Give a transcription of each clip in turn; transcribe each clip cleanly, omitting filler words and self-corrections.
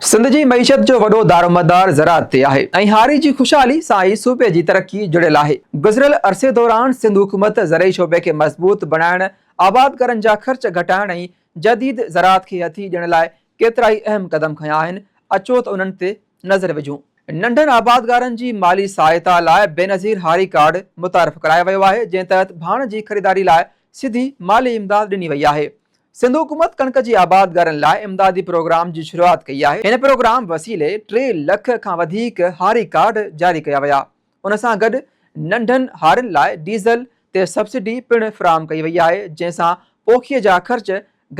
سنڌ جي معيشت جو وڏو دارومدار زراعت تي آهي ۽ هاري جي خوشحالي سان ئي صوبي جي ترقي جڙيل آهي. گذريل عرصي دوران سنڌ حڪومت زرعي شعبي کي مضبوط بڻائڻ، آبادگارن جا خرچ گهٽائڻ ۽ جديد زراعت کي هٿي ڏيڻ لاء ڪيترائي اهم قدم کنيا آهن، اچو ته انهن تي نظر وجهون. ننڍن آبادگارن جي مالي سهائتا لاء بينظير هاري ڪارڊ متعارف ڪرايو ويو آهي، جنهن تحت ڀاڻ جي خريداري لاء سڌي مالي امداد ڏني وئي آهي. سنڌ حڪومت ڪڻڪ جي آبادگارن لاء امدادي پروگرام جي شروعات ڪئي آهي، هن پروگرام وسيلي ٽي لک کان وڌيڪ هاري ڪارڊ جاري ڪيا ويا، ان سان گڏ ننڍن هارين لاء ڊيزل تي سبسڊي پڻ فراهم ڪئي وئي آهي، جنهن سان پوکيء جا خرچ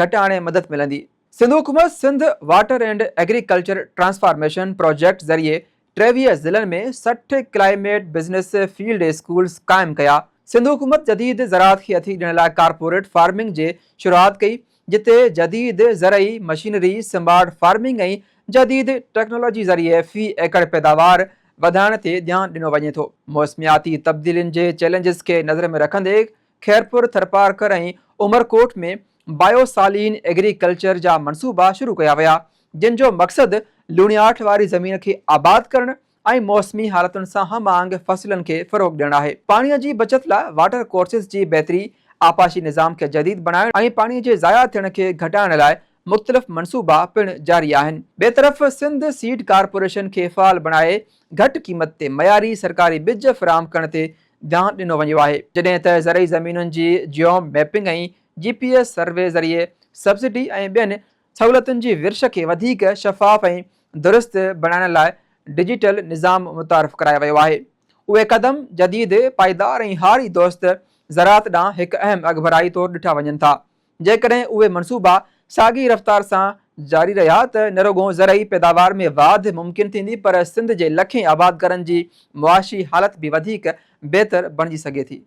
گهٽائڻ مدد ملندي. سنڌ حڪومت Sindh water and agriculture transformation project ذريعي 23 ضلعن ۾ 60 ڪلائميٽ بزنس فيلڊ اسڪولز قائم ڪيا. سنڌ حڪومت جديد زراعت کي هٿي ڏيڻ لاء ڪارپوريٽ فارمنگ جي شروعات ڪئي، جتي جديد زرعي مشينري، سمارٽ فارمنگ ۽ جديد ٽيڪنالاجي ذريعي في ايڪڙ پيداوار وڌائڻ تي ڌيان ڏنو وڃي ٿو. موسمياتي تبديلين جي چئلينجز کي نظر ۾ رکندي خيرپور، ٿرپارڪر ۽ عمرڪوٽ ۾ بايو سالين ايگريڪلچر جا منصوبا شروع ڪيا ويا، جن جو مقصد لوڻياٺ واري زمين کي آباد ڪرڻ ۽ موسمي حالتن سان هم آهنگ فصلن کي فروغ ڏيڻ آهي. پاڻي جي بچت لاء واٽر ڪورسز جي بهتري، آبپاشي نظام کي جديد بڻائڻ ۽ پاڻي جي ضايع ٿيڻ کي گهٽائڻ لاء مختلف منصوبا پڻ جاري آهن. ٻئي طرف سنڌ سيڊ ڪارپوريشن کي فعال بڻائي گهٽ قيمت تي معياري سرڪاري ٻج فراهم ڪرڻ تي ڌيان ڏنو ويو آهي، جڏهن ته زرعي زمينن جي geo mapping ۽ G P S survey ذريعي سبسڊي ۽ ٻين سهولتن جي ورڇ کي وڌيڪ شفاف ۽ درست بڻائڻ لاء ڊجيٽل نظام متعارف ڪرايو ويو آهي. اهي قدم جديد، پائيدار ۽ هاري دوست زراعت ڏانهن هڪ اهم اڳڀرائي طور ڏٺا وڃن ٿا. جيڪڏهن اهي منصوبا ساڳي رفتار سان جاري رهيا ته نه رڳو زرعي پيداوار ۾ واڌ ممڪن ٿيندي پر سنڌ جي لکين آبادگارن جي معاشي حالت به وڌيڪ بهتر بڻجي سگهي ٿي.